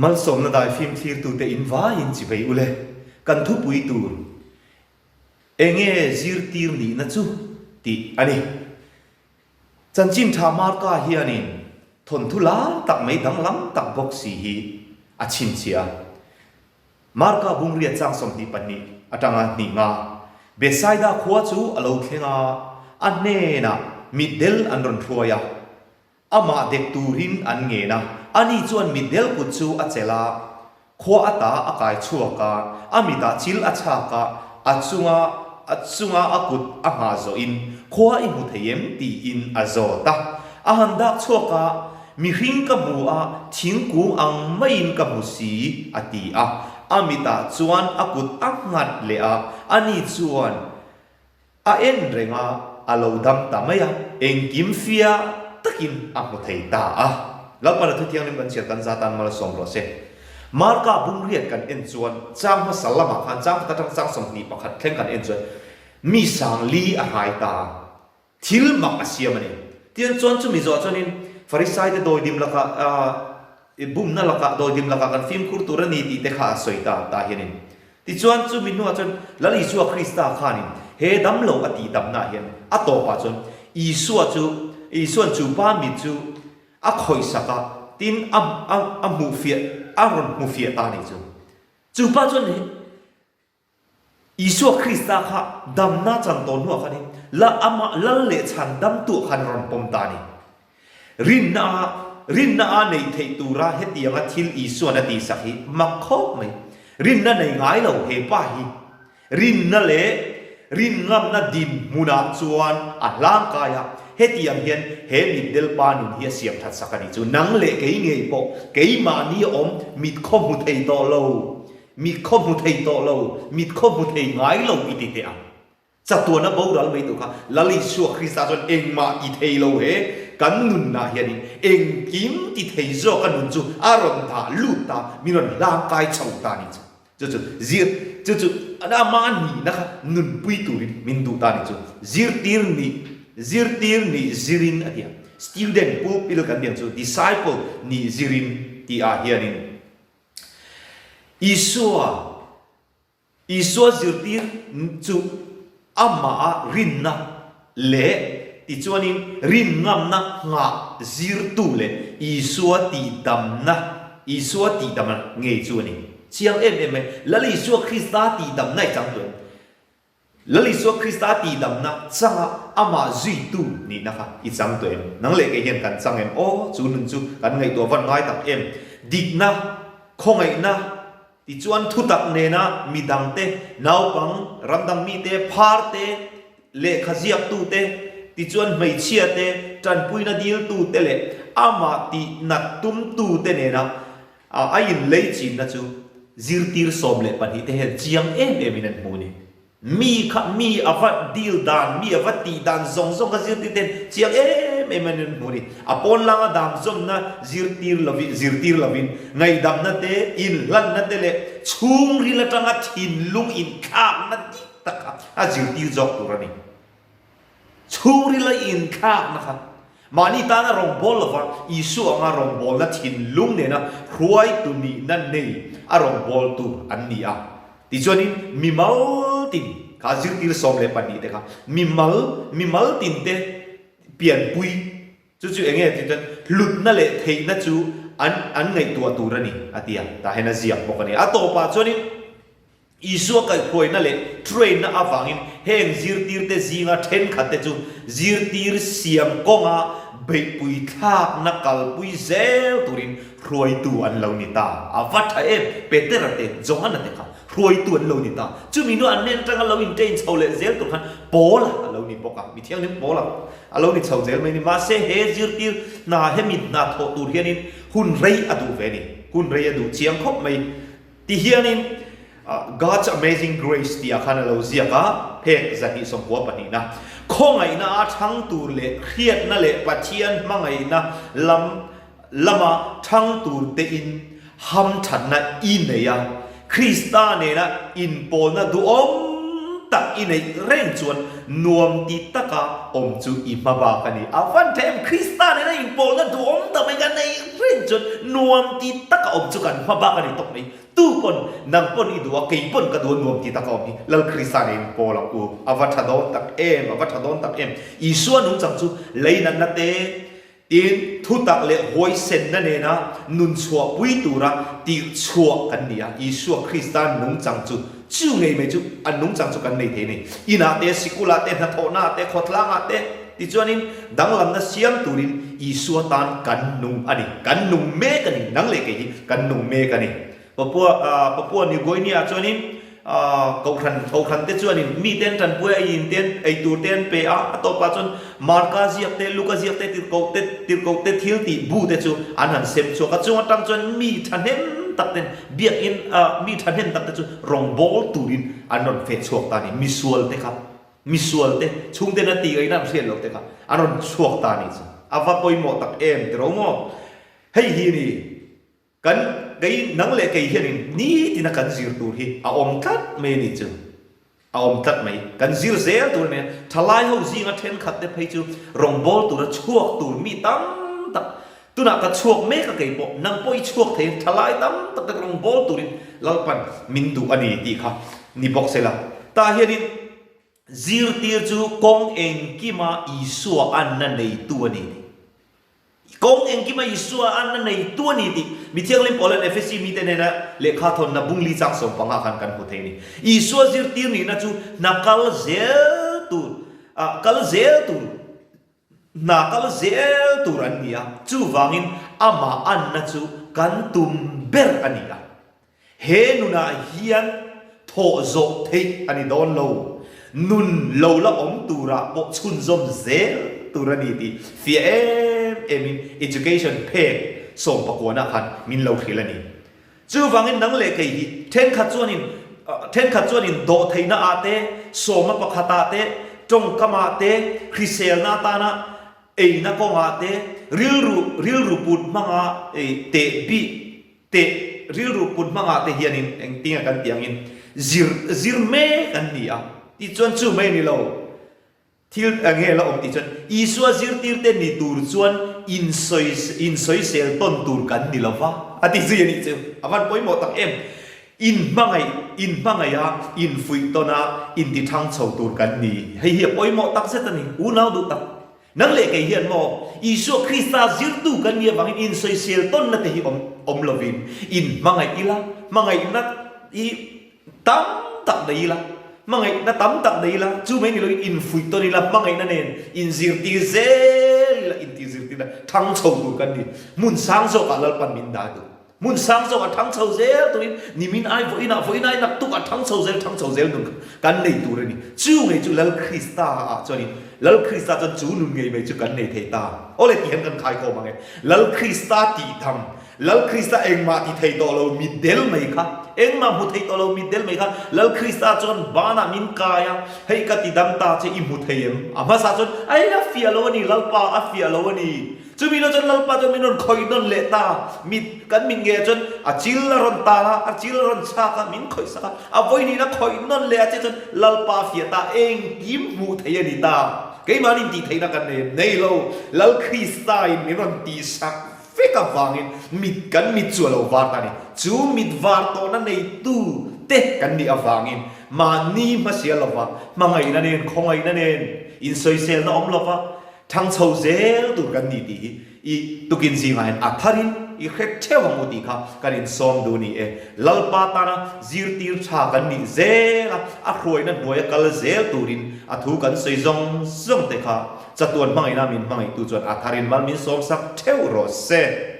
Malsawmna daifim thlirtute in vaiin chivei ule, kan thupui tur enge zirtir nihna chu tih a ni. Chanchin tha Marka hianin thawnthu lar tak mai danglam tak bawk si hi a chhinchhiah a. Marka bungriat chang 22 atanga hnih nga Bethsaida khua chu a lo thleng a, a hnenah mitdel an rawn hruai a. Amah dek turin an ngen a, ani chuan mitdel kut chu a chelh a, khua ata a kai chhuak a, a mitah chil a chhak a, a chunga a chunga a kut a nghah zawhin khua i hmu thei em tiin a zawt a. A han dak chhuak a, Mihring ka hmu a, thingkung ang maiin ka hmu si, a ti a. A mitah chuan a kut a nghat leh a, ani chuan, A en reng a, a lo dam ta mai a, engkim fiah takin a hmu thei ta a. Lalpana thu thianghlim kan chhiar kan za tan malsawm rawh se. Marka bungriat kan en chuan chang hmasa lamah khan chang khat atang chang 21 thleng kan en chuan mi sang li a hnai ta a, thil mak a siam a ni. Tiang chuan chumi zawh chuanin Farisai te dawidim lakah I bumna lakah dawidim lakah kan fimkhur tur a ni tih te kha a sawi ta tah hianin. Tichuan chumi hnuah chuan Lal Isua Krista khanin he damlo a tih damnaah hian a tawpah chuan Isua chu Isua'n chu pa mit chu a khawihsak a, tin a a a hmuhfiah a rawn hmufiah ta a nih chu. Chu pa chuan he Isua Krista kha damna chan tawh hnuah khanin la amah lal leh chhan damtuah khan a rawn pawm ta a ni. Rinna a rinna a neih theih tura hetianga thil Isua'n a tihsak hi mak khawp mai. Rinna nei ngai lo he pa hi rinna leh rinngamna dinhmunah chuan a hlangkai a, hetiang hian he mitdel pa nun hi a siam that sak a ni chu. Nang leh kei ngei pawh keimahni awm mit khaw hmu thei tawh lo. Mit khaw hmu thei tawh lo, mit khaw hmu thei ngai lo i ti teh ang. Chatuana boral mai tur kha Lal Isua Krista chuan engmah ti thei lo he kan nunnah hianin engkim ti thei zawka nun chu a rawn dah lut ta, min rawn hlangkai chho ta a ni chu. Chu chu zir, chu chu amah nihna kha nunpui turin min duh ta a ni chu. Zirtir nih, zirtir nih zirin a ti a. Student pupil kan tih ang chu disciple nih zirin tih ah hianin Isua, Isua zirtir chu amaha rinna leh tichuanin rinngamna nghah zirtu leh Isua tihdamna, Isua tihdamna ngei chu a ni. Chiang em em mai, Lal Isua Krista tihdamna i chang tawh em? Lal Isua Krista tihdamna changa amah zuitu nihna kha i chang tawh em? Nang leh kei hian kan chang em? Aw, chu nun chu kan ngaihtuah van ngai tak em? Dikna, khawngaihna tichuan thutak nena midangte, naupang, ramdang mite, pharte, lehkha ziaktute, tichuan hmeichhiate, tanpuina diltute leh amah tihnat tumtute nena a inleichinna chu zirtir 12 te hian chiang em em in an hmu a ni. Mi kha mi a va deal dan, mi a va tih dan zawng zawng kha zirtir ten chiang em em in an hmu a ni. A pawn langa dam zawnna zirtir lovin, zirtir lovin ngaihdamna te, inhlanna te leh chhungril atanga thinlung inthlakna dik tak kha a zirtir zawk tur a ni. Chhungrila inthlakna kha mahni tana rawngbâwl lova Isua anga rawngbâwlna thinlung nena hruaitu nihna nei a rawngbâwltu an ni a. Tichuanin mimal tin kha zirtir 12 te kha mimal mimal tinte pianpui chu chu enge tih chuan hlutna leh theihna chu an an ngaihtuah tur a ni a ti a, tah hian a ziak bawk a ni. A tawpah chuanin. Isua kaihhruaina leh train-na avangin heng zirtirte zinga thenkhatte chu zirtir siam kawnga beihpui thlakna kalpui zel turin hruaitu an lo ni ta. A va tha em! Petera te, Johana te kha hruaitu an lo ni ta. Chumi hnuah an hnen atanga lo intrain chho leh zel tur khan Paula a lo ni bawk a, mi thianghlim Paula a lo ni chho zel mai a ni. Mahse he zirtir hna, hemi hna thawh tur hianin hun rei a duh ve a ni. Hun rei a duh chiang khawp mai. Ti hianin God's Amazing Grace tih ah khan a lo ziak a, phek 292 na. Khawngaihna a thang tur leh hriatna leh Pathian hmangaihna lam lama thang tur te in hamthatna i nei a, Krista nena inpawlna duhawm. tak i neih reng chuan nuam ti taka awm chu i hma bak a ni. A van tha em? Krista nena inpawlna duhawm tak mai kan neih reng chuan nuam ti taka awm chu kan hma bak a ni tawp mai. Tu pawn, nang pawn i duh a, kei pawn ka duh a nuam ti taka awm hi Lal Krista nen inpawl ang u. A va tha dawn tak em? A va tha dawn tak em? Isua nungchang chu leinatna te, Tin, thutak leh huaisenna nena nun chhuahpui tura tirh chhuah kan ni a, Isua Krista nungchang chu chu ngei mai chu a nungchang chu kan nei thei a ni. Inah te, sikulah te, hnathawhnaah te, khawtlangah te, tichuanin danglamna siam turin Isua tan kan nung a ni. Kan nung mek a ni, nang leh kei hi kan nung mek a ni. Papua Papua New Guinea chuanin Kohhran Kohhran te chuanin mite an tanpui a, eiin te an ei tur te an pe a, a tawpah chuan Marka ziak te, Luka ziak te, Tirhkoh te Tirhkoh te thil tih bu te chu an han sem chhuak a, chung atang chuan mi thahnem tak ten biakin mi thahnem tak te chu rawngbâwl turin an rawn feh chhuak ta a ni, misual te kha misual te chhungten a tih ngaihna an hriat loh te kha an rawn chhuak ta a ni chu a va pawimawh tak em tiro maw? Hei hi a ni. Kan kei nang leh kei hianin nitina kan zir tur hi a awm tlat mai a nih chu. A awm tlat mai. Kan zir zel tur a nia. Thalai ho zinga thenkhat te phei chu rawngbâwl tura chhuak tur mi tam tak tunah ka chhuak mek a kei pawh nang pawh i chhuak thei a thalai tam tak te rawngbâwl turin Lalpan min duh a ni tih kha ni bawk sela. Tah hianin zirtir chu kawng engkima Isua anna neitu a ni tih. Kawng engkima Isua anna neitu a ni tih Mi Thianghlim Paulan Efesi mite nena lehkha thawnna bungli chang sawmpangah khan kan hmu thei a ni. Isua zirtir nihna chu hna kal zel tur, kal zel tur, hna kal zel tur an ni a, chuvangin amah anna chu kan tum ber a ni a. He nunah hian thawh zawh theih a ni dawn lo. Nun lo la awm turah pawh chhunzawm zel tur a ni tih fiah em emin Education phek sawmpakuanah khan min lo hrilh a ni. Chuvangin nang leh kei hi thenkhat chuanin thenkhat chuanin dawhtheihna ah te, sawma pakhatah te, tawngkamah te, hriselna atana eina kawngah te, rilru rilru put hmanga teh bik Teh rilru put hmangah te hianin engtinga kan tih angin zir zir mek an ni a tih chuan chu mai a ni lo. Thil eng nge la awm tih chuan Isua zirtirte ni tur chuan insawi insawisel tawn tur kan ni lo va a ti zui a nih chu. A van pawimawh tak em. Inhmangaih inhmangaih a, infuih tawn a, intithang chho tur kan ni. Hei hi a pawimawh tak zet a ni. Unau duh tak. Nang leh kei hian maw Isua Krista zirtu kan nih avangin insawisel tawnna te hi awm awm lovin inhmangaih ila, hmangaihna hi tam tak nei ila, hmangaihna tam tak nei ila, chu mai ni loin infuih tawn ila, hmangaihna nen inzirtir zel ila, intihzirtir ila, thang chho tur kan ni. Hmun sang zawkah Lalpan min dah duh. Hmun sang zawk a thang chho zel turin nimin ai vawiinah vawiin ai naktuk a thang chho zel thang chho zel nun kan nei tur a ni. Chu ngei chu Lal Krista ah chuanin Lal Krista chuan chu nun ngei mai chu kan nei thei ta. Awle ti hian kan khai khawm ang e. Lal Krista tih tham, Lal Krista engmah ti thei tawh lo mitdel mai kha, engmah hmu thei tawh lo mitdel mai kha Lal Krista chuan banah min kai a, hei ka ti dam ta che i hmu thei em? A hmasa chuan ai a fiah lo a ni Lalpa a fiah lo a ni. Chumi lo chuan Lalpa chuan min rawn khawih nawn leh ta a, mit kan mit ngeiah chuan a chil a rawn tal a, a chil a rawn chhak a, min khawih sak a, a vawihnihna khawih nawn leh a che chuan Lalpa a fiah ta, engkim hmuh theih a ni ta. Keimahni intih theihna kan nei em? Nei lo, Lal Kristain min rawn tihsak vek avangin mit kan mit chu a lo var ta a ni. Chu mit var tawhna neitu te kan nih avangin mahni hmasial lova, hmangaihna nen, khawngaihna nen, insawiselna awm lova, Thang chho zel tur kan ni tih hi i tukin zingah hian a tharin i hre theuh ang u tih kha kan insawm duh ni e. Lalpa tana zirtir tha kan nih zel a, a hruaina hnuaia kal zel turin a thu kan sawi zawng zawng te kha chatuan hmangaihna min hmangaihtu chuan a tharin mal min sawmsak theuh rawh se.